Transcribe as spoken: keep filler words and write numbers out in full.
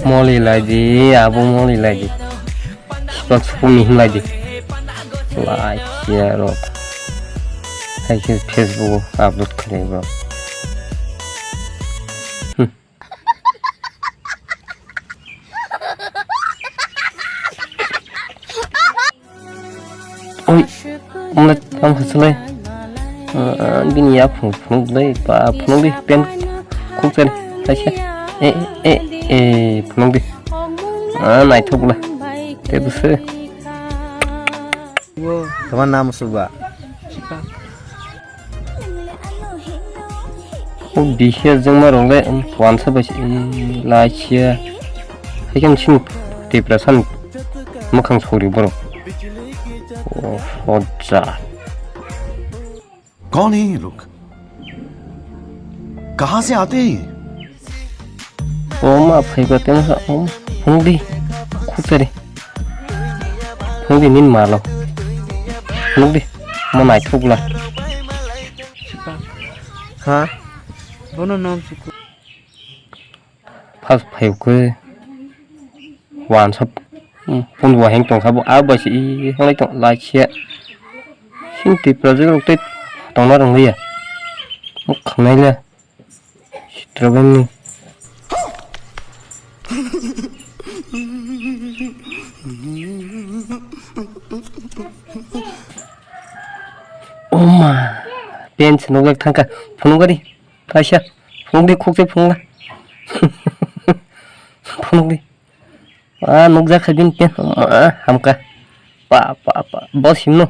Moli lai di, abo moli lai di. Siprak supung ni hin lai di. Like, share rok. Hai khe Facebook o upload khlai bro. Hmm. Oi, omle tamo khasalai. Ah, bini ya phunuk phunuk lai, pa phunuk di pen khuk chari, kaisa. E, e, e, phunuk di. Ah, naithok bwla. Te bwswk. তোমার নাম সুবা। O bihir jengma rok le, um, wansa bai se, ee, lai sia. Hai khe chini Tiprasa ni mwkhang sori borok. O, hoja. कौन है ये लोग? कहाँ से आते हैं ये? O ma phai ba temo sa, um, phunuk di. Khuk chari. Phunuk di nin malo. Phunuk di. Mo naithok bwla. Ha? Bono nom si ku. First phai khe wansa, hmm, phone bo hang tong kha bo, a bai se i hanglai tong lai sia. Sing Tiprasa rok tei tongna rong liya. Muk khangnai le. Sitra bani. Oma, pen se nuklak thangkha. Phunuk gari. Kaisa. Phunuk di khuk se phunuk la. Phunuk di. Ah, nukjak kha bini pen. Oma, hamka. Pa, pa, pa. Boss himno.